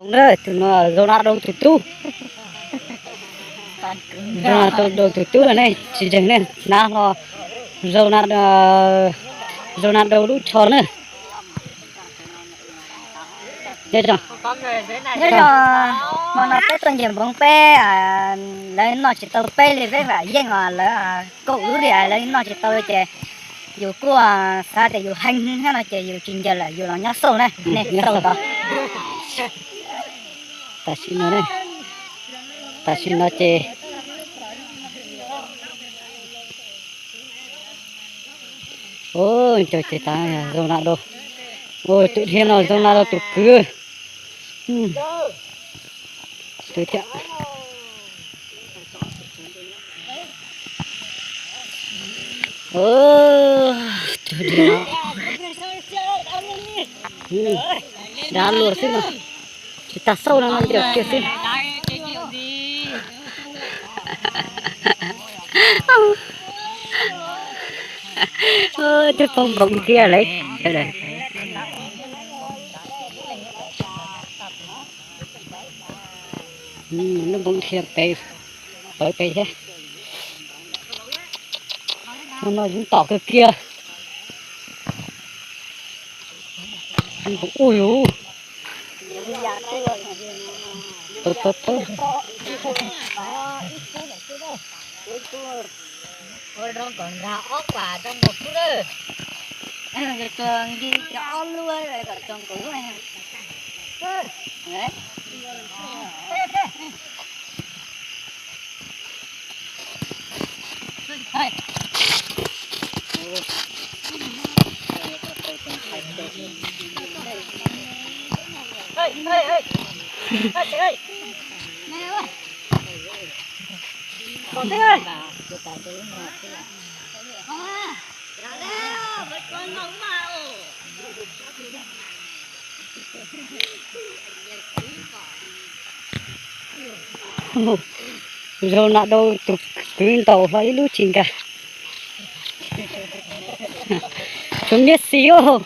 Tus no Zoo Na Dau tus tub. Zoo Na Dau tus tub ne, tsis ntseeg ne, hnav hlo. Zoo Na, Zoo Na Dau lub tsho na. Nyob zoo, hmo no peb tuaj nce npoov peb, lawv noj tsis tau peb li, peb vam yeej os, lawv kaum lub li lawv noj tsis tau li ces yus kuj xav tias yus heev thiab no ces yus tsis ncaws lawm, yus los nyob xauj na, nej xauj tod. Tam sim no, tam sim no ces, ncaws ces tas Zoo Na Dau. Tus dhia no Zoo Na Dau tus kwv. Tus thiab. Tus dhia no, dav luag xwb no, tsis tas xauj no, ncaws kiag xwb. Twb poob npoov kiag lawm. Lub npoov dhia pem, pawv pem thiab. Hmo no zoo tom kawg kiag. Ui yus. Zoo Na Dau tus kwv ntaus hlo ib lub tsis nkag. Tsuas Messi os,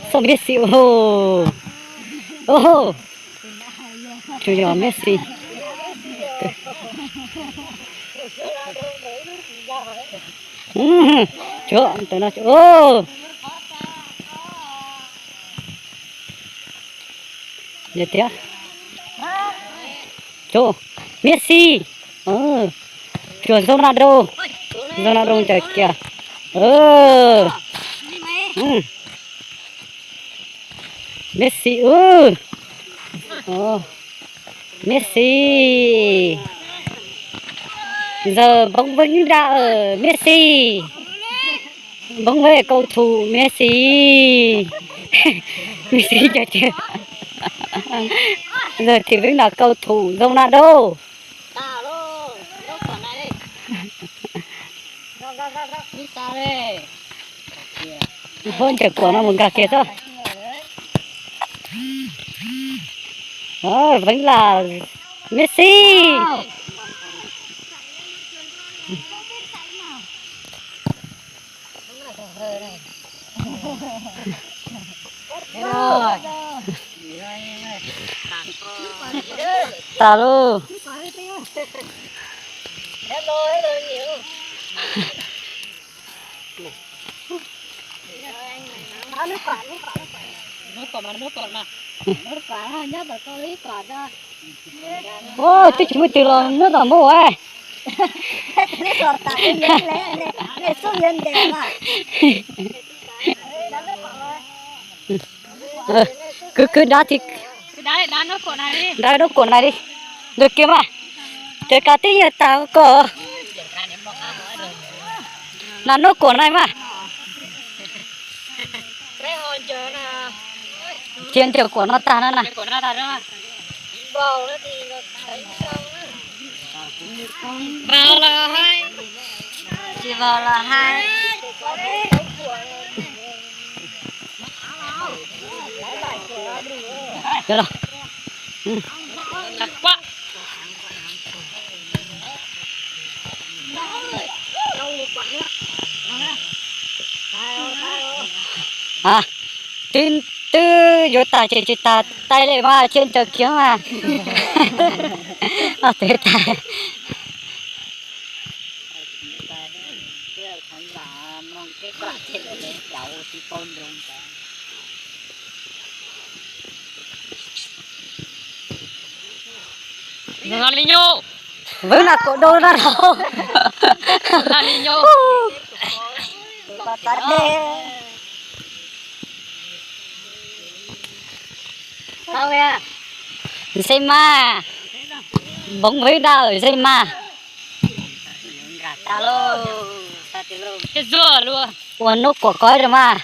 tsuas Messi os. Tsuas yog Messi. Tsuas ntawm no. Yog tias, tsuas Messi, tsuas Zoo Na Dau, Zoo Na Dau ncaws kiag. Messi, Messi, giờ bóng vẫn ra ở Messi. Bóng với cầu thủ Messi. Messi giờ thì, giờ thì vẫn là cầu thủ Ronaldo. Hos ntsaws kuam no mus nkag kiag xwb. Vẫn là Messi. Tas lauj. Ua, twb tsis muaj twg los muab tom npua ua. Kwv, kwv dav, dav nraub kuam na li. Ntawd kiag mas, ces kav tib nyuag tas ko. Na nraub kuam na mas. Cia ncaws kuam no tag na na. Vau los hais, tsis vau los hais. Twb Twb yuav tas ces tsis tas, tais li mas cia ncaws kiag mas. Ob teg tais. Li nyuj, vwb na kaum dau na. Li nyuj. Ntsej mas, npoo vwb dawm ntsej mas. Ua nub kuam kov rau mas.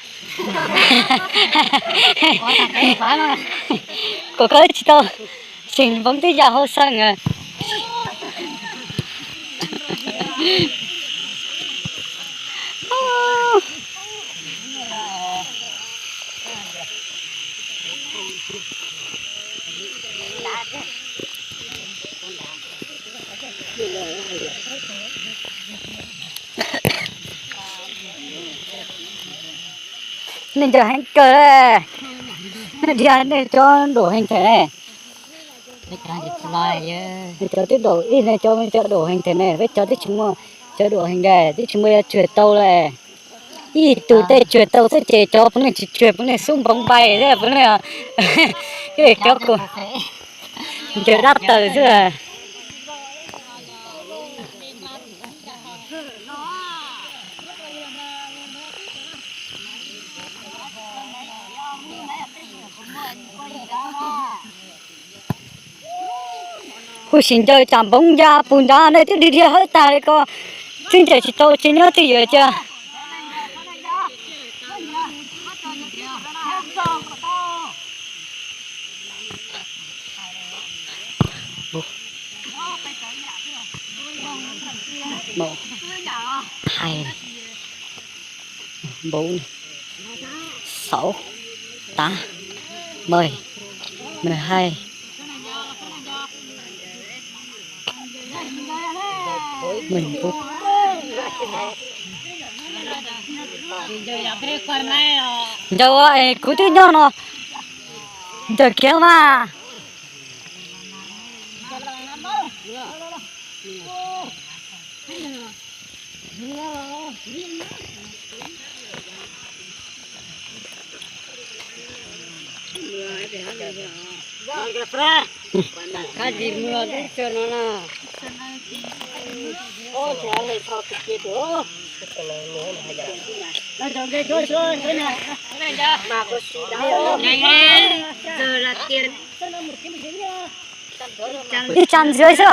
Kuam kov tsis tau, tseem npoo tib yam hauv xeem. Nej ncaws heev kawg, nej dhia nej cov dum heev thiab ne. Nej cov twb dum ib, nej cov, cov dum heev thiab ne, peb cov twb tsis muaj, cov dum heev tiag twb tsis muaj yuav tsuag tau li. Ib tug tej tsuag tau xwb ces cov puav leej tsis tsuag, puav leej xub npoo npai thiab puav leej, cov kuv ncaws dab taws xwb. Kuv sim ncaws tsam npoo ncaj puag nrad nej twb dhia dhia hawb tag li ko, twb ncaws tsis tau tsis nyob twj ywm cia. Npoo, xauv, tav, mawj, mawj hais, mawj npub. Ncaws es kuv twb nyob no, ncaws kiag mas. Ib tsam ntxiv xwb.